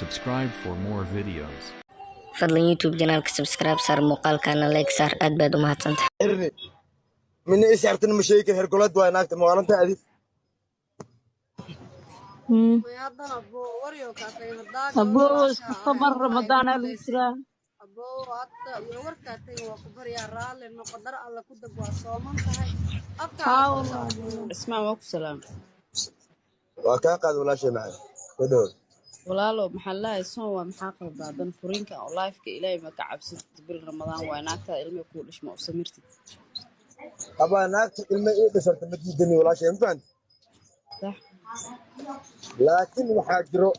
Subscribe for more videos. Fadlan YouTube channelka subscribe saar, muuqaalkana like saar. Aad baad u mahadsantahay. Xirni mina is xirtan ma sheegi kar hergolad waay naagta magaalanta adi. Aboo, isku sabar, ramadaana lagu jiraa. Haa wallaahi. Cismaan, waa ku salaam. Waa kaa qaad, walaashay macaan, ku dhow. Walaalo, maxaa lahay, soon waa, maxaa qaldaa dan furiinka oo lifeka? Ilaahay ma ka cabsatid? Bil Ramadaan waay, naagtaada ilmay kuu dhishma u samirtid. Abaa, naagta ilma ii dhasharta ma diidani, walaashay, ma fahanti? Sax. Laakiin waxaa jiro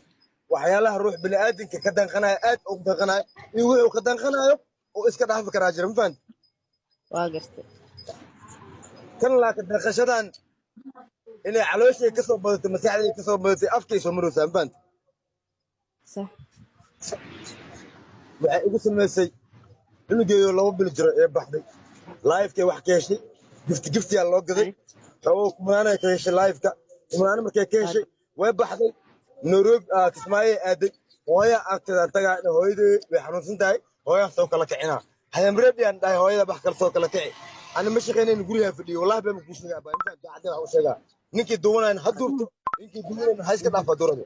waxyaalaha ruux bini'aadinka ka danqanayo, aad ugu danqanayo, iyo wuxuu ka danqanayo oo iska dhaafi karaa jira, ma fahanti? Waa gartay. Kan laakiin danqashadan inay calooshay ka soo badatay, maskaxday ka soo badatay, afkay soo maraysaa, ma fahanti? Sax. Waxay igu samaysay cunugeeyo 2 bil jiro ee baxday, livekay wax ka heshay, gifti giftiyaa loo gaday, xoogo kumanaanay ka heshay liveka. Kumanaano markay ka heshay way baxday Nairobi, Kismaayo aaday. Hooya agteeda tagaa, hooyadii way xanuunsan tahay, hooyaa soo kala kicinaa hayamreebiyaan dhahay, hooyada bax kale soo kala kici. Ani ma shaqaynayn, gurigaa fadhiyo. Wallahi been kuu sheegaa baa intaan daacadda wax u sheegaa. Ninkii duwanayn ha duurto, ninkii duwanayn ha iska dhaafa durada.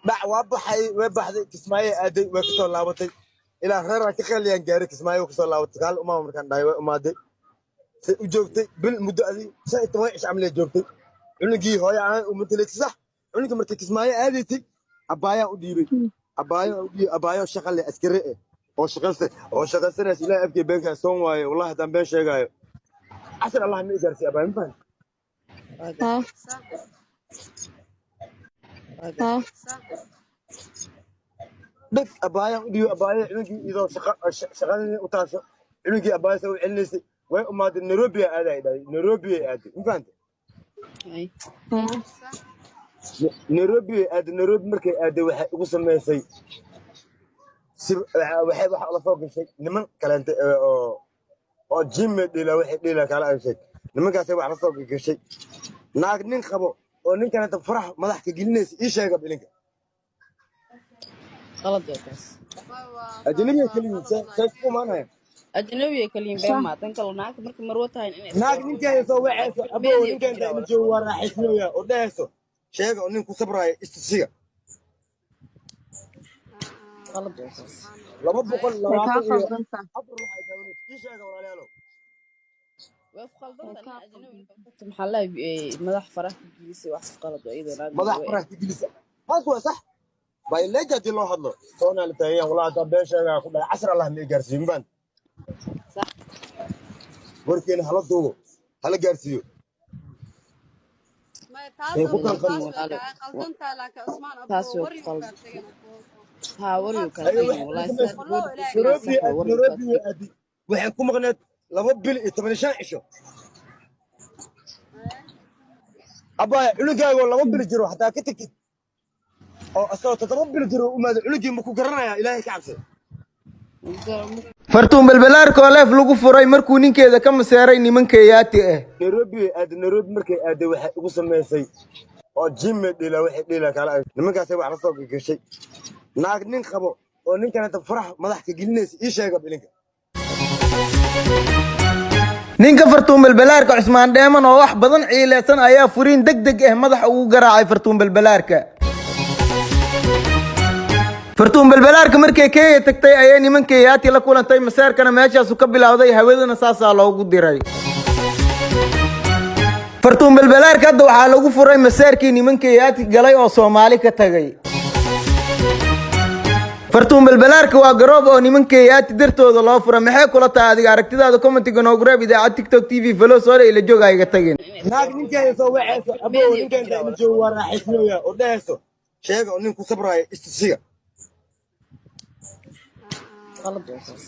Dhac waa baxay, way baxday, Kismaayo aaday, way kasoo laabatay. Ilaa reeraan ka qeyliyaan gaaray. Kismaayo way kasoo laabatay. Kaal umaama markaan dhahay way umaaday. Say u joogtay bil muddo adii 15 cish camal ay joogtay. Cunugii hooyo aan u matalaysa, sax. Cunugii markay Kismaayo aadaysay abbaayaan u dhiibay, abbaayaan u dhiibay, abbaayo shaqa leh, askari eh oo shaqaysta oo shaqaysanaysa. Ilaahay afkii beenkaa soon waaye, wallahi haddaan been sheegaayo cashar Allah ma i gaarsiiy, abbaay, ma fahanti? Waa gartay, waa gartay. Dhag abbaayaan u dhiibay, abbaayo cunugii iyadoo shaqa shaqadii u taasho, cunugii abbaaya soo u celinaysay. Way umaaday, Nairobi ay aaday, dhahay Nairobi ay aaday, ma fahanti? Ay. Nairobi ay aaday. Nairobi markay aaday waxay igu samaysay si waxay waxa ula soo gashay niman kaleente oo jimmy dhila, waxay dhila kala ay sheeg. Nimankaasay wax la soo gashay. Naag nin qabo oo nin kaleente farax madax ka gelinaysa, ii sheega bilinka. Qalad waa taas. Ajnabiga kaliya say ku imaanaya. Ajnabiga kaliyin been maa tan kale, naagta marka marwo tahay inay Naag ninkeeda soo wacayso, abo, media ku ninkan jira inta wala. joogo waa raaxaysanaya oo dhahayso sheega oo nin ku sabraayo istusiga. Qalad waa taas. laba boqol Way kaa labaatan iyo qaldantahay. afar waxay daawanaysa, ii sheega, walaalayaalow. Way ku Way qaldantahay kaa nin ajnabi qaldan. maxaa lahay madax farax ku gelisay, wax qalad waa iyadoo naag Madax marwo eh. farax ka gelisa, taas waa sax bayleega haddii loo hadlo soonaa la taagan yahay. Wallahi haddaan been sheegaa ku dhahay cashar Allah ma i gaarsiiyo, ma fahanti? Sax. Warkeena hala duubo, hala gaarsiiyo. Way ku kala Laakiin qaldan. Walaalo, taas way ku qaldan, haa, waryu kaa Ayo tegin. waxay Wallaahi ku sidaad samaysay gabadha ku sheegaysa Nairobi sax waa, waryu kaa Nairobi tegin. way aaday, waxay ku maqneed 2 bil iyo 15 cisho. Abbaaya, cunugaagoo 2 bil jiro hataa ka tagtid oo asagoo 7 bil jiro u imaado, cunugii ma ku garanayaa? Ilaahay ka cabsay. Fartuun Balbalaarka oo leef lagu furay markuu ninkeeda ka maseeray nimankayaati ah. Nairobi way aaday. Nairobi markay aaday waxay igu samaysay oo jimmy dhila, waxay dhila kala ay. Nimankaasay wax la soo gashay. Naag nin qabo oo nin kaleente farax madax ka gelinaysa, ii sheega bilinka. Ninka Fartuun Balbalaarka Cusmaan Dheeman oo wax badan ciileysan ayaa furiin deg deg ah madaxa ugu garaacay Fartuun Balbalaarka. Fartuun Balbalaarka markay Kenya tagtay ayay nimankayaati la kulantay, maseerkana meeshaasu ka bilowday, hawadana saasaa loogu diray. Fartuun Balbalaarka hadda waxaa lagu furay maseerkii nimankayaati galay oo Soomaali ka tagay. Fartuun Balbalaarka waa garoob oo nimankayaati dartooda loo fura. Maxay kula tahay adiga aragtidaada? Commentiga noogu reeb. Idaacad TikTok TV follow soo ila joog, ayga tagin. Naag ninkeeda soo wacayso, abo, media ku ninkan jira inta wala. joogo waa raaxaysanaya oo dhahayso sheega oo nin ku sabraayo istusiga. Qalad waa taas.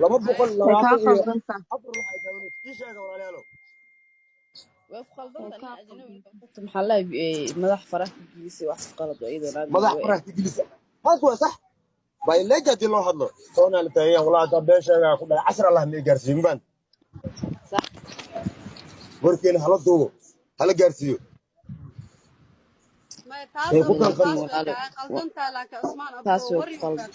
laba boqol Way kaa labaatan iyo qaldantahay. afar waxay daawanaysa, ii sheega, walaalayaalow. Way ku Way qaldantahay kaa nin ajnabi qaldan. maxaa lahay madax farax ku gelisay, wax qalad waa iyadoo naag Madax marwo eh. farax ka gelisa, taas waa sax bayleega haddii loo hadlo soonaa la taagan yahay. Wallahi haddaan been sheegaa ku dhahay cashar Allah ma i gaarsiiyo, ma fahanti? Sax. Warkeena hala duubo, hala gaarsiiyo. Way ku kala laakiin qaldan. Walaalo taas way ku qaldan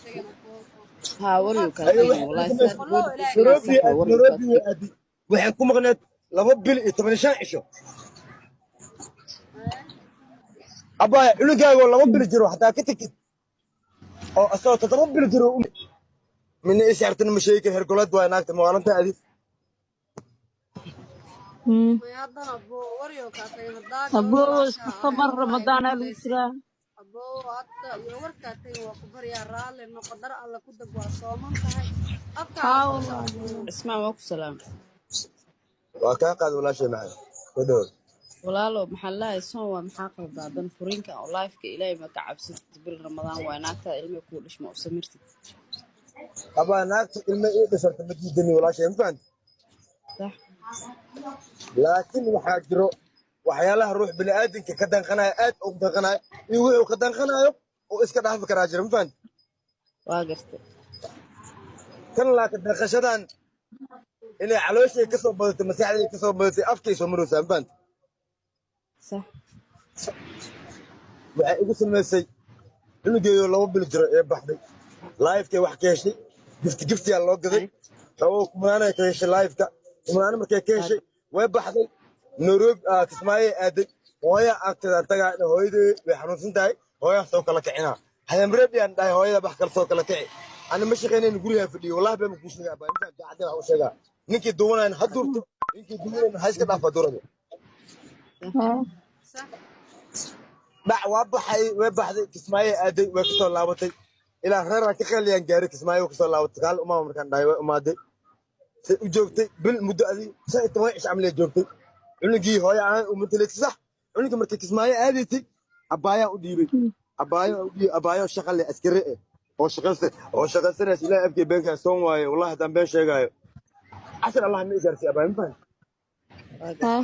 haa, waryu kaa Ayo tegin waxay walahi ku sidaad samaysay gabadha ku sheegaysa Nairobi sax waa waryu kaa Nairobi way tegin. aaday, waxay ku maqneed 2 bil iyo 15 cisho. Abaya, cunugaagoo 2 bil jiro hataa ka tagtid oo asagoo 7 bil jiro mina is xirtan, ma sheegi kar hergolaad waay naagta mawaalanta adi. Aboowe, isku sabar, ramadaana lagu jiraa. Haa walaal. Cismaan, waa ku salaam. Waa kaa qaad walaashay macaan, soo dhawow. Walaalo, maxaa lahay, soon waa, maxaa qaldaa dan furiinka oo lifeka? Ilaahay ma ka cabsatid? Bil Ramadaan waay, naagtaada ilmay kuu dhishma u samirtid. Abaa, naagta ilma ii dhasharta ma diidani walaashay, ma fahanti? Sax. Laakiin waxaa jiro waxyaalaha ruux bini'aadinka ka danqanayo, aad ugu danqanayo, iyo wuxuu ka danqanayo oo iska dhaafi karaa jira, ma fahanti? Waa gartay. Tan laakiin danqashadan inay calooshay ka soo badatay, maskaxday ka soo badatay, afkay soo maraysaa, ma fahanti? Sax. Waxay igu samaysay cunugeedoo 2 bil jiro ee baxday, laifkay wax ka heshay, gifti giftiyaa loo gaday, xoogo kumanaanay ka heshay laifka. Kumanaano markay ka heshay way baxday Nairobi, Kismaayo aaday. Hooya agteeda tagaa, hooyadii way xanuunsan tahay, hooyaa soo kala kicinaa hayamreebiyaan dhahay, hooyada bax kale soo kala kici. Ani ma shaqaynayn, gurigaa fadhiyo. Wallahi been kuu sheegaa baa intaan daacadda wax u sheegaa. Ninkii duwanayn ha duurto, ninkii duwanayn ha iska dhaafa durada. Dhac waa baxay, way baxday, Kismaayo aaday, way kasoo laabatay. Ilaa reeraan ka qeeliyaan gaaray, Kismaayo way kasoo laabatay. Kaal umaama markaan dhahay way umaaday. Say u joogtay bil muddo adi 15 cisho camal ay joogtay. Cunugii hooyo ahaan u matalaysa, sax. Cunugii markay Kismaayo aadaysay abbaayaan u dhiibay, abbaayaan u dhiibay, abbaayo shaqa leh, askari eh oo shaqaysta oo shaqaysanaysa. Ilaahay afkii beenkaa soon waaye, wallahi haddaan been sheegaayo cashar Allah ma i gaarsiiy. Abbaay, ma fahanti? Waa gartay.